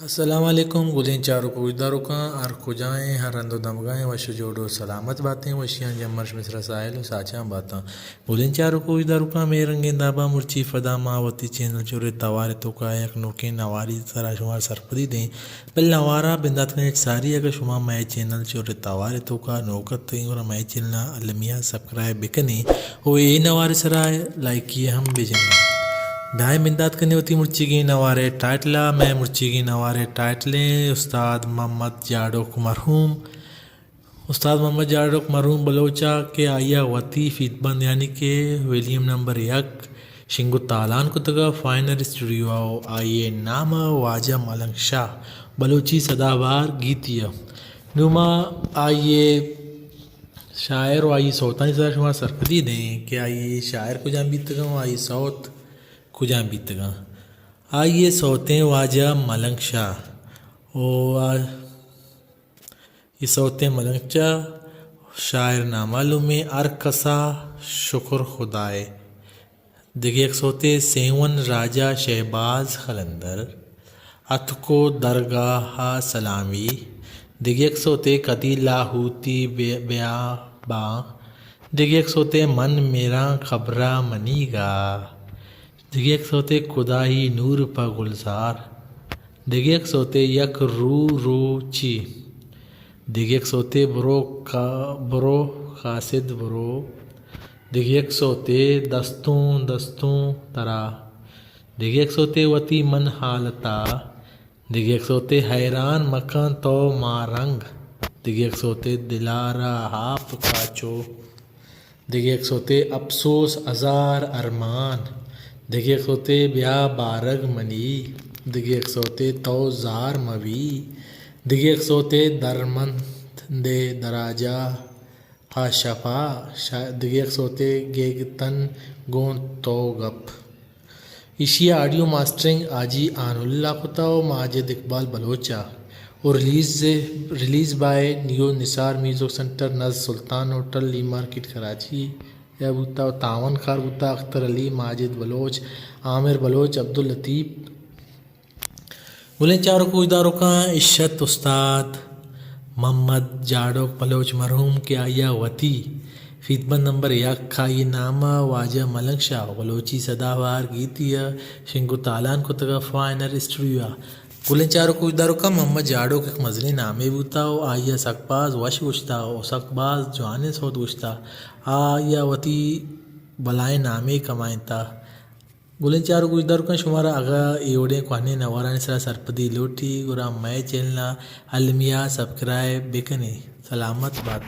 السلام علیکم گلیں چاروک و گوشداروکاں، ہر کجائیں، ہر رند و دمگائیں، وش و جوڑ و سلامت باتیں، وشیاں جمر شمے سرا ساہیل و ساچان باتاں۔ گلیں چاروک و گوشداروکاں، مئے رنگیں دابا مرچی پدا ما وتی چینل چورے توارے توکا یک نوکیں نواری سرا شمار سرپدی دیں۔ بل نوارا بندات کنیں ساری، اگہ شما مئے چینل چورے توارے توکا نوک اتیں، گڑا مئے چینل المیہ سبسکرائب بکنیں و اے نوارے سرا لائکی ہم بجنیں۔ بیائیں بندات کنیں وتی مرچیگیں نوارے ٹائٹلا۔ مئے مرچیگیں نوارے ٹائٹلیں استاد محمد جاڑوک مرحوم۔ استاد محمد جاڑوک مرحوم بلوچا کہ آئیا وتی فیت بند یعنی کہ ولیم نمبر یک شنگ و تالان کتگا فائنل اسٹوڈیو و آئیے نام واجہ ملنگ شاہ بلوچی سدابار گیتی ء۔ نوں ما آئیے شاعر و آئی سوتانی سرا شما سرپدی دیں کہ آئی شاعر کجام بیتگاں و آئی سوت کجام بیتگاں۔ آئی سوتیں واجہ ملنگ شاہ و آ-، ای سوتیں ملنگ شاہ، شاعر نامعلومیں، ہر کسا شکر خدائے۔ دگہ یک سوتے سیون راجہ شہباز قلندر، اتکو درگاہ ء سلامی۔ دگہ یک سوتے کدی لاہوتی بے-، بیاباں۔ دگہ یک سوتے من میراں قبرا منیگا۔ دگہ یک سوتے کدائی نور پہ گلزار۔ دگہ یک سوتے یک رو روچی۔ دگہ یک سوتے برو کا-، برو قاصد برو۔ دگہ یک سوتے دستوں دستوں ترا۔ دگہ یک سوتے وتی من حالتا۔ دگہ یک سوتے حیران مکن تو ما رنگ۔ دگہ یک سوتے دلارا آپ کاچو۔ دگہ یک سوتے اپسوس ہزار ارمان۔ دگہ یک سوتے بیا بارگ منی۔ دگہ یک سوتے تو زار مبی۔ دگہ یک سوتے درمند دے دراجا ہا شپا شا-، دگہ یک سوتے گیگتن گوں تو گپ۔ ایشی ء آڈیو ماسٹرنگ حاجی آن اللہ کتا و ماجد اقبال بلوچ ء و ریلیز، ریلیز بائے نیو نثار میوزک سینٹر نز سلطان ہوٹل لی مارکیٹ کراچی ء بوتا و تاوان کار بوتا اختر علی، ماجد بلوچ، عامر بلوچ، عبداللطیف۔ گلیں چاروک و گوشداروکاں، اش ات استاد محمد جاڑوک بلوچ مرحوم کہ آئی ء وتی فیت بند نمبر یک، آئی نام ء واجہ ملنگ شاہ بلوچی سدابار گیتی ء شنگ و تالان کتگ ء فائنل اسٹوڈیو ء۔ گلیں چاروک و گوشداروکاں، محمد جاڑوک یک مزنیں نامے بوتا و آئی ء سک باز وش گوشتا و سک باز جوانیں سوت گوشتا۔ آئی ء وتی بلائیں نامے کمائینتا۔ گلیں چاروک و گوشداروکاں، شمارا اگاں اے وڑیں کوہنیں نوارانی سرا سرپدی لوٹی، گڑا مئے چینل ء المیہ سبسکرائب بکنیں۔ سلامت باتیں۔